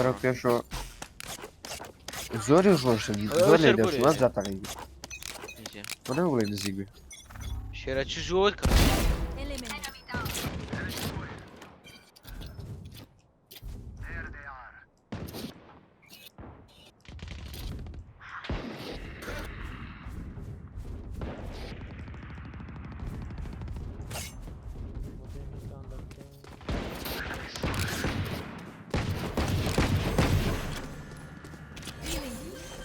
بەرەو پێشەوە زۆری ڕۆشتن زۆر لێ دەچوو وەزا تەقیبی وەنە بڵێ نزیک بێ شێرە چ زۆر کرد.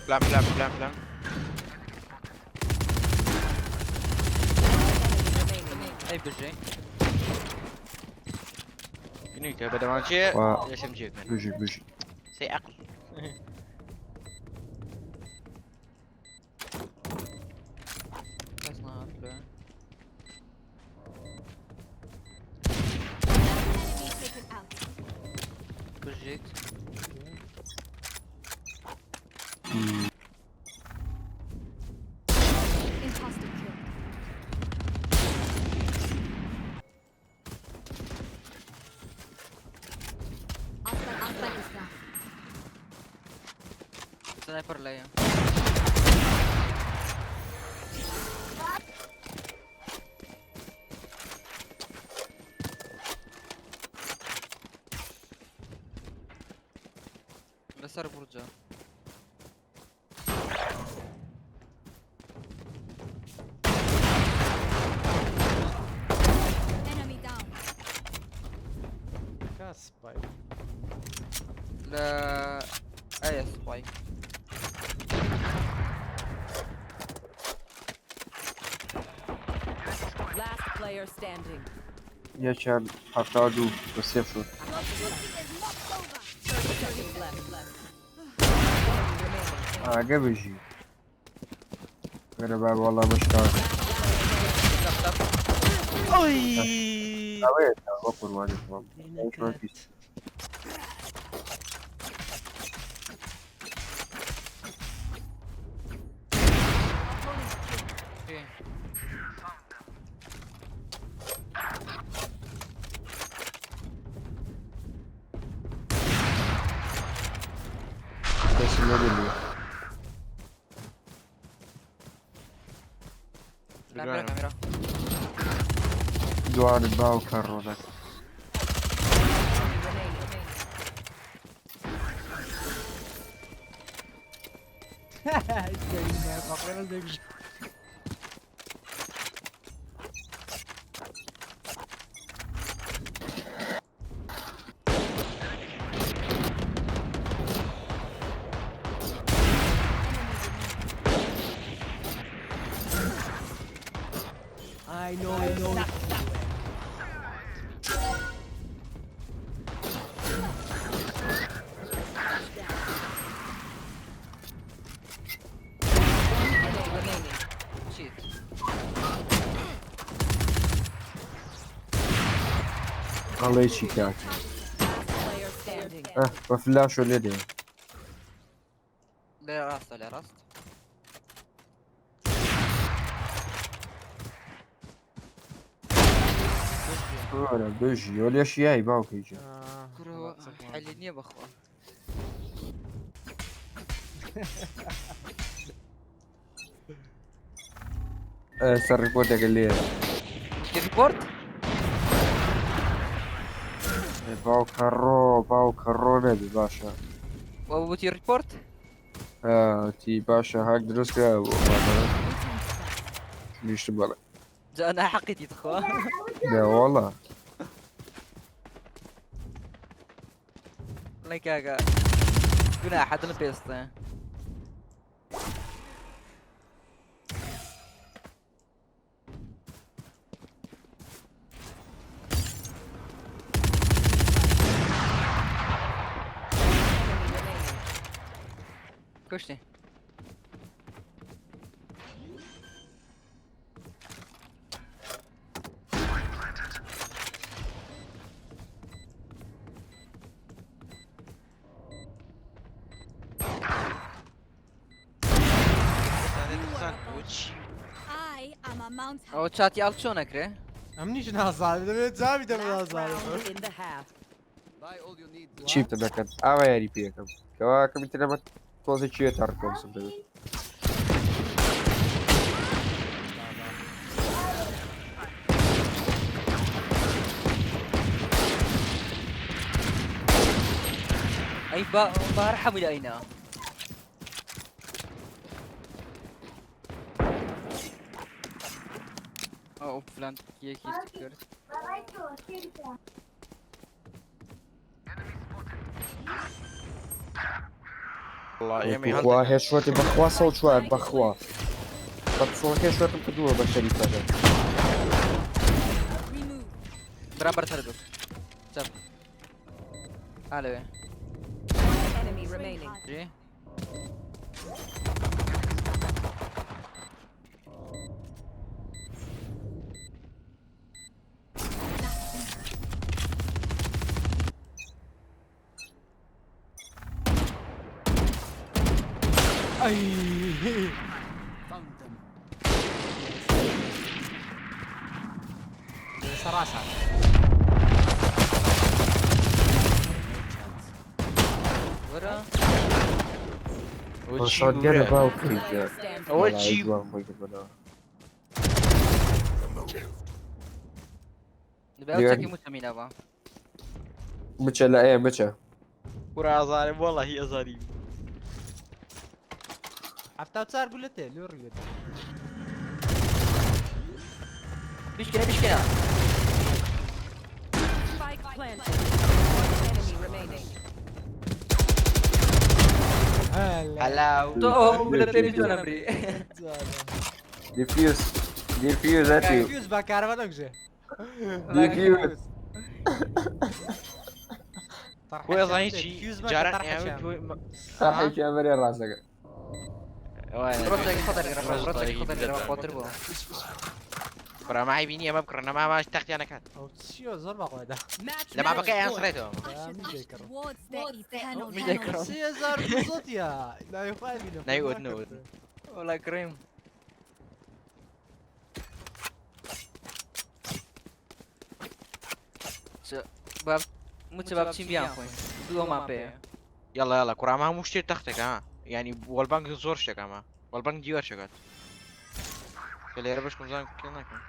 بلام بلام بلام بلام. ئەی بژێ. بنيته بدل وا. ما اس ام جي. بژی بژی. سي عقل. بەس ناهاتلە. بژیت. Imposter killed. Our spike is down. سنایپەر لایە. لەسەر بورجە. Enemy down. کا spike. لە ئایا spike. Last player standing. یەکیان 72 بە سێ shot. Your duty is not over. 30 seconds left. Enemy remaining. ئاگە بژی گەرە با وەڵا مەشکا. ئۆی. ئەوەیە بە قوربانی خۆم ئەویشمان پیس. چی؟ دەستم نەبێ. کامێرا کامێرا. دوانت باو کەڕۆنەک. Enemy remaining. I know, I know. One enemy remaining. چیت؟ ئەڵێ چی کاک. Last player standing. ئە بە فلاشۆ لێ دێ. لێ ڕاستە لێ ڕاست. وەرە بژی ئەو لێشی یای باوکێکی. کورە حەلی نییە بەخوا. سەر ڕیپۆرتێکە لێ. ریپۆرت؟ باوکەڕۆ باوکەڕۆ نەبی باشە. وە وتی ریپۆرت؟ تی باشە هاک دروست کرا بۆ نیشتم بەڵێ. جا ناحەقیتی تخوا. لا والله. بڵێ کاکە گوناحە دڵم پێستە. Enemy remaining. کوشتی. I am a mountain. ئەوە چاتی ئاڵ چۆن ئەکرێ؟ ئەمنیش نازانم دەبێت جاوی دەم Last نازانم. round in the half. چی دەکەن ئاوا یاری پێەکەم کەوا کەمی لەمە تۆزێک چیە تا ڕکۆنسم دەبێت. أي بارحة ولا أين؟ أو فلان كي كي سكرت. والله يمي بخوا هێشوەتی بەخوا سەو چوار بەخوا بە پسۆڵەکە هێشوەتم کردووە بە شەریفەکە. Remove. برابر تردد. جب. على Enemy remaining. جي. أي صراحة ورا شۆتگەرە باوکی Player standing. ئەوە چی جوان خۆی کردبەوە. نبي أوتشكي متمين أبا. بچە لە ئێ بچە. کورە ئازارم والله ئەزاری. حفتا چار گولەتێ لۆ ڕوێت. بيشكنا بيشكنا. Spike planted. One enemy remaining. هلا هلاو. تو ولا بيبي جون أمري. دیفیوز دیفیوز هەتی فيوز با كهرباء نوكجي. دیفیوز. بۆ ئەزانی چی جاران تەرحێکی ئەمەرێ ڕاستەکە. رتك خطر رتك خطر خاطر بو. برا ما بینی ئەمە بکڕنە ماما تەختیان نەکات. ئەو چیۆ زۆر بەخۆدا. Match لە مابەکە یان point. سڕێتەوە. Ushers towards their eternal مش ذكرى. tunnels. سێ هزار دووسەدیە ناوی خۆی بینم. ناوی ئۆدنە ئۆدن. والله كريم. باب مو باب تشين بيان خوي. دو ما بي. يلا يلا کوڕا ئەمە هەموو شتێک تەختێکە ها یعنی وەڵبانک زۆر شتێک ئەمە وەڵبانک دیوار شتێکات کە لێرە بەشکم زان کێ ناکەم.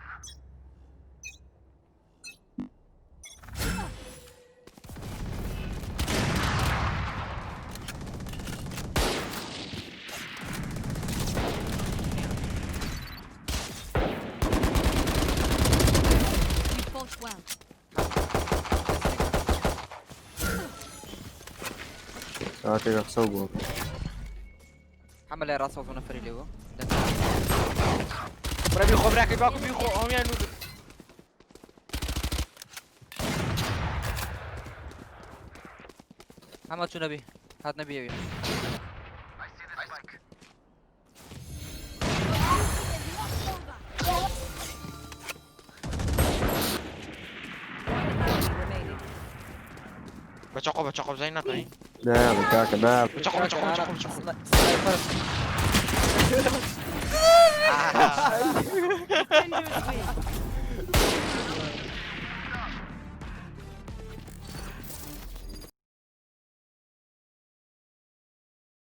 You fought well. کاتێک قسە بووە. حمل راسه ونفر اللي هو. برا بیخۆ براکەی باکو بیخۆ ئەویان و محمد شو نبي؟ هات نبي يبي. One enemy remaining. بەچەقۆ بەچەقۆ بزانین ناتوانین. نابێ کاکە نابێ. بەچەقۆ بەچەقۆ بەچەقۆ بەچەقۆ. سنايبر. Defenders win.